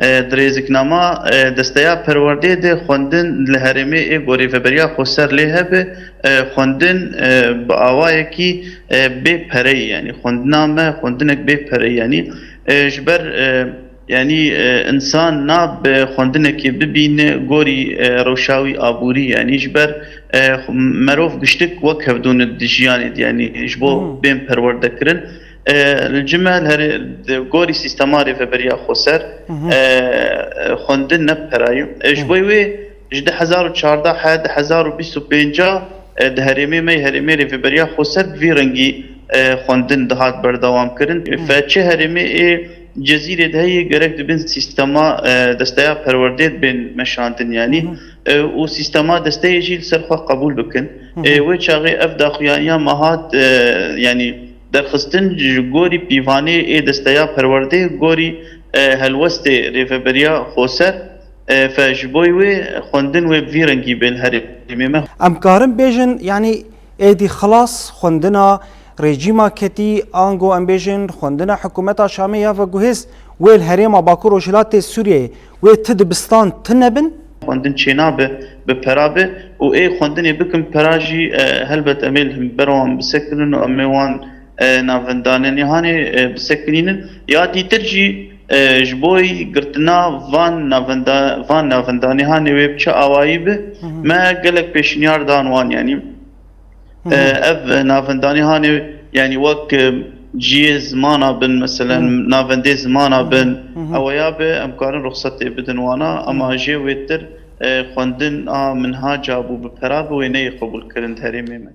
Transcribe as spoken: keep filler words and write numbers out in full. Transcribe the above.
E, di rêziknama, e, desteya perwerdê de xwendin li herêmê ê gorî veberiya xweser lê hebe, e, xwendin, e, bi awayekî, e, bê pereyî, yanî xwendina me xwendinek bê pereyî, yanî, e, ji ber, e, yanî, e, însan nabe xwendinekê bibîne gorî, e, rewşa wî aborî, yanî ji ber, e, xw-, merov giştik wek hevdû ne di jiyanê de, yanî ji bo Hı hı. bên perwerdekirin. E, li cime li herê-, di gorî sîstema rêveberiya xweser, Hı hı. e, xwendin ne bi perayî. E, ji Hı. bo wê ji du hezar û çardeh he du hezar û bîst û pênc e, di herêmê me, herêmê rêveberiya xweser bi vî rengî, e, xwendin dihat berdewam kirin. Hı. Fe çi herêmê ê Cezîrê de heye gerek dibin sîstema, e, desteya perwerdê dibên meşandin, yanî, Hı hı. e, û sîstema desteyê jî li ser xwe qebûl bikin. Hı hı. E, wê çaxê ev daxuyaniya me hat, e, yanî derxistin ji gorî pîvanê ê desteya perwerdê, gorî, e, helwestê rêveberiya xweser, e, fe ji bo wê xwendin wê bi vî rengî bê li herêmê me. Em karin bêjin, yanî êdî xilas xwendina rejîma ketî, ango em bêjin xwendina hikûmeta Şamê ya veguhêz wê li herêma Bakur Rojhilatê Sûriyeyê wê ti dibistan tune bin? Xwendin çênabe, bi pera be û ê xwendinê bikin pera jî, e, helbet em ê li hember wan bisekinin û em ê wan, e, navindanê nihanê, e, bisekinînin. Ya dîtir jî, e, ji bo girtina van navinda-, van navindanê hanê wê bi çi awayî be, Hı hı. me gelek pêşniyar dan wan, yanî. Hı hı. E, ev navindanê hanê, yanî wek, e, cihê zimana bin, meselen, Hı. navendê zimana Hı hı. bin, Hı hı. ew ya be, em karin ruxsetê bidin wana, Hı. ama jê wêtir, e, xwendin a minhaca bû bi pera bi wê neyê qebûl kirin di herêmê me.